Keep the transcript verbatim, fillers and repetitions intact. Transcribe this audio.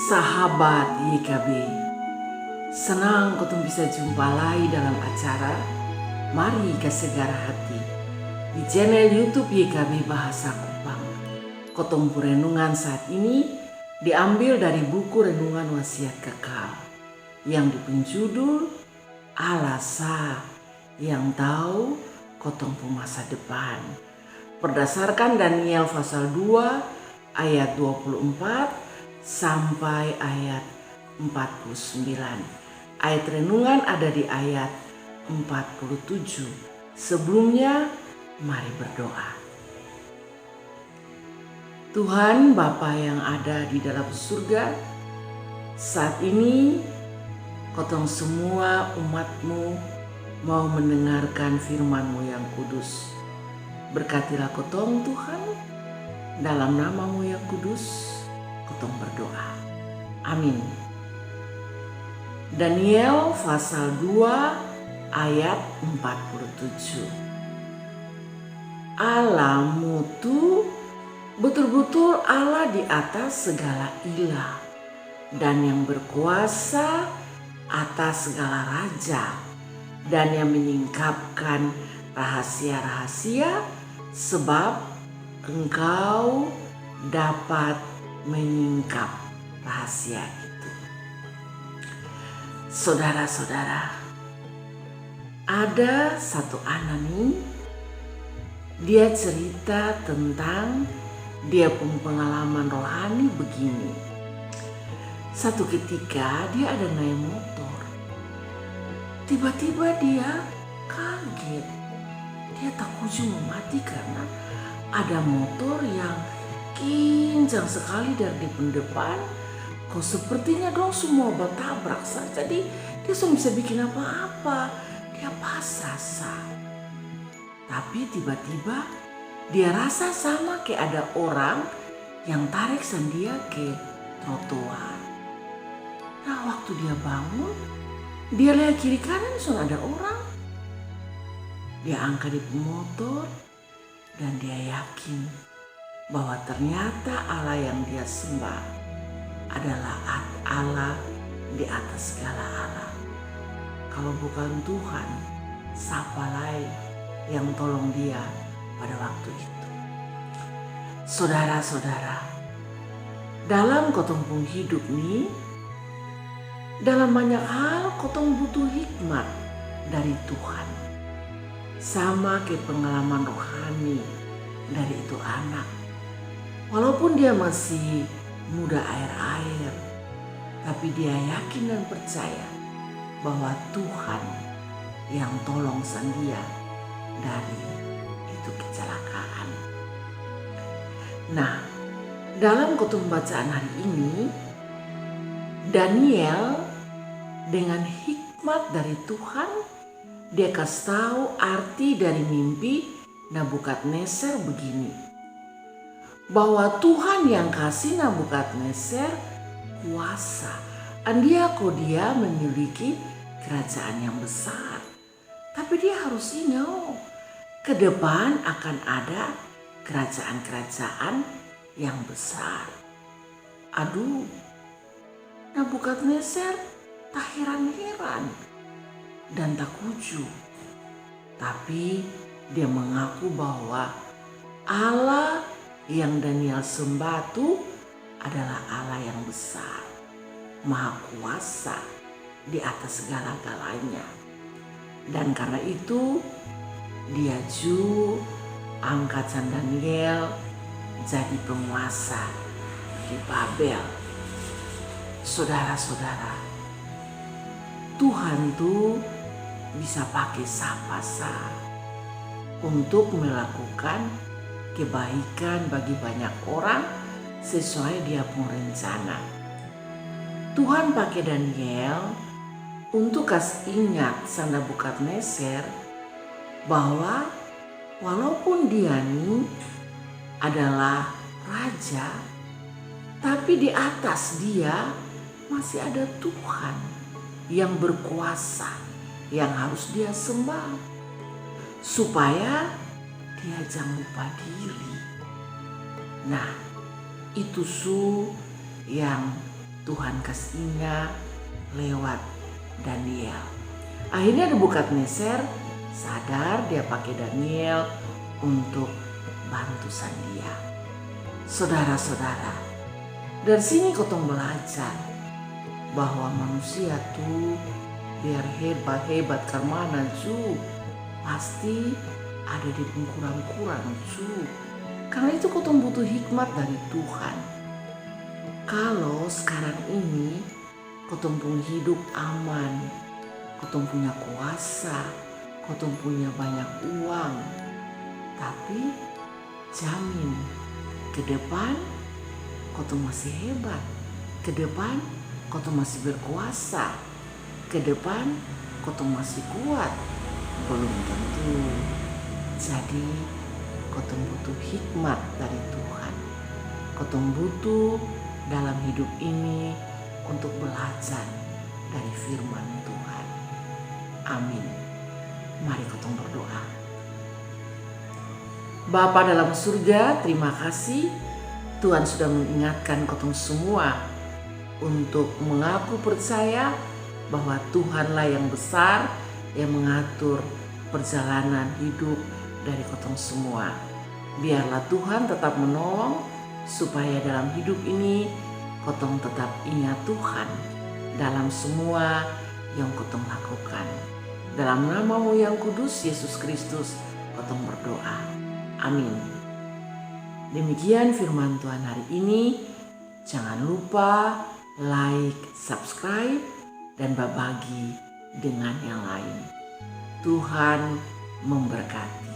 Sahabat Y K B, senang kotong bisa jumpa lai dalam acara Mari Kasegar Hati di channel YouTube Y K B Bahasa Kupang. Kotong pu renungan saat ini diambil dari buku Renungan Wasiat Kekal yang dipung judul Allah sa yang tau kotong pu masa depan. Berdasarkan Daniel pasal dua ayat dua puluh empat sampai ayat empat puluh sembilan. Ayat renungan ada di ayat empat puluh tujuh. Sebelumnya, mari berdoa. Tuhan Bapa yang ada di dalam surga, saat ini kotong semua umat-Mu mau mendengarkan firman-Mu yang kudus. Berkatilah kotong Tuhan, dalam nama-Mu yang kudus kotong berdoa. Amin. Daniel pasal dua ayat empat puluh tujuh. Allah-Mu tu betul-betul Allah di atas segala ilah dan yang berkuasa atas segala raja dan yang menyingkapkan rahasia-rahasia, sebab Engkau dapat menyingkap rahasia itu. Sodara-sodara, ada satu ana ni, dia cerita tentang dia pung pengalaman rohani begini. Satu ketika dia ada nae motor. Tiba-tiba dia kaget. Dia takuju mau mati karena ada motor yang kincang sekali dari dia pung depan. Kok sepertinya dong semua batabrak sa. Jadi dia song bisa bikin apa-apa. Dia pasrah sa. Tapi tiba-tiba dia rasa sama ke ada orang yang tarik sang dia ke trotoar. Nah, waktu dia bangun, dia lia kiri kanan song ada orang. Dia angka dia pung motor dan dia yakin bahwa ternyata Allah yang dia sembah adalah at-, Allah di atas segala Allah. Kalau bukan Tuhan, sapa lai yang tolong dia pada waktu itu? Sodara-sodara, dalam kotong pung hidup ni, dalam banyak hal kotong butuh hikmat dari Tuhan. Sama ke pengalaman rohani dari itu anak. Walaupun dia masih muda aer-aer, tapi dia yakin dan percaya bahwa Tuhan yang tolong sang dia dari itu kecelakaan. Nah, dalam kotong bacaan hari ini, Daniel dengan hikmat dari Tuhan, dia kas tau arti dari mimpi Nebukadnezar begini, bahwa Tuhan yang kasi Nebukadnezar kuasa. Andia ko dia memiliki kerajaan yang besar. Tapi dia harus ingat, oh, ke depan akan ada kerajaan-kerajaan yang besar. Aduh, Nebukadnezar taheran-heran dan takuju. Tapi dia mengaku bahwa Allah yang Daniel sembah tu adalah Allah yang besar, maha kuasa di atas segala-galanya. Dan karena itu, dia ju angkat sang Daniel jadi penguasa di Babel. Sodara-sodara, Tuhan tu bisa pake sapa sa untuk melakukan kebaikan bagi banyak orang sesuai Dia pung rencana. Tuhan pake Daniel untuk kas ingat sang Nebukadnezar bahwa walaupun dia ni adalah raja, tapi di atas dia masih ada Tuhan yang berkuasa, yang harus dia sembah, supaya dia jang lupa diri. Nah, itu su yang Tuhan kas inga lewat Daniel. Akhirnya Nebukadnezar sadar, dia pake Daniel untuk bantu sang dia. Sodara-sodara, dari sini kotong balajar bahwa manusia tu biar hebat-hebat karmana ju, pasti ada dia pung kurang-kurang ju. Karna itu kotong butuh hikmat dari Tuhan. Kalo skarang ini kotong pung hidup aman, kotong punya kuasa, kotong punya banyak uang, tapi jamin ke depan kotong masih hebat, ke depan kotong masih berkuasa, ke depan kotong masih kuat? Belum tentu. Jadi, kotong butuh hikmat dari Tuhan. Kotong butuh dalam hidup ini untuk belajar dari firman Tuhan. Amin. Mari kotong berdoa. Bapa dalam surga, terima kasih Tuhan sudah mengingatkan kotong semua untuk mengaku percaya bahwa Tuhanlah yang besar, yang mengatur perjalanan hidup dari kotong semua. Biarlah Tuhan tetap menolong supaya dalam hidup ini kotong tetap ingat Tuhan dalam semua yang kotong lakukan. Dalam nama-Mu yang kudus, Yesus Kristus, kotong berdoa. Amin. Demikian firman Tuhan hari ini. Jangan lupa like, subscribe, dan babagi dengan yang lain. Tuhan memberkati.